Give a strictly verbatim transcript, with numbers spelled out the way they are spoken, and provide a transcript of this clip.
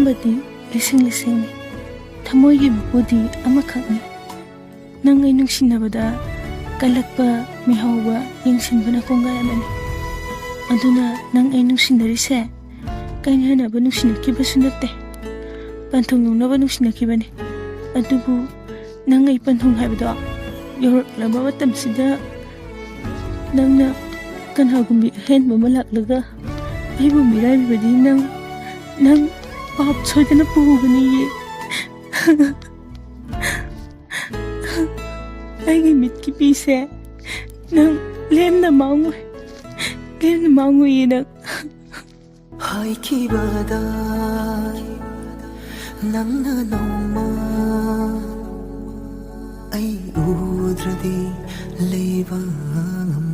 ꯑꯃꯗꯤ ꯂꯤꯁꯤꯡ ꯂꯤꯁꯤꯡꯅꯤ꯫ ꯊꯃꯣꯏꯒꯤ ꯃꯄꯨꯗꯤ ꯑꯃꯈꯛꯅꯤ꯫ ꯅꯪ ꯑꯩ ꯅꯨꯡꯁꯤꯅꯕꯗ ꯀꯜꯂꯛꯄ, ꯃꯤꯍꯧꯕ, ꯌꯦꯡꯁꯤꯟꯕꯅ ꯀꯣꯡꯒꯥꯏ ꯑꯃꯅꯤ꯫ ꯑꯗꯨꯅ ꯅꯪ ꯑꯩ ꯅꯨꯡꯁꯤꯅꯔꯤꯁꯦ ꯀꯥꯏꯅꯅꯕ ꯅꯨꯡꯁꯤꯅꯈꯤꯕꯁꯨ ꯅꯠꯇꯦ, ꯄꯟꯊꯨꯡ ꯌꯧꯅꯕ ꯅꯨꯡꯁꯤꯅꯈꯤꯕꯅꯤ꯫ ꯑꯗꯨꯕꯨ ꯅꯪ ꯑꯩ ꯄꯟꯊꯨꯡ ꯍꯥꯏꯕꯗꯣ ꯌꯧꯔꯛꯂꯕ ꯃꯇꯝꯁꯤꯗ ꯅꯪꯅ ꯀꯅꯥꯒꯨꯝꯕꯤ ꯑꯍꯦꯟꯕ ꯑꯃ ꯂꯥꯛꯂꯒ ꯑꯩꯕꯨ ꯃꯤꯔꯥꯏꯕꯤꯕꯗꯤ ꯅꯪ, ꯅꯪ ꯄꯥꯞ ꯁꯣꯏꯗꯅ ꯄꯨꯒꯅꯤꯌꯦ꯫ ꯑꯩꯒꯤ ꯃꯤꯠꯀꯤ ꯄꯤꯁꯦ ꯅꯪ ꯂꯦꯝꯅ ꯃꯥꯡꯉꯣꯏ, ꯂꯦꯝꯅ ꯃꯥꯡꯉꯣꯏꯌꯦ ꯅꯪ꯫ ꯍꯥꯏꯈꯤꯕꯗ ꯅꯪꯅ ꯅꯣꯡꯃ ꯑꯩ ꯎꯗ꯭ꯔꯗꯤ ꯂꯩꯕ ꯉꯝ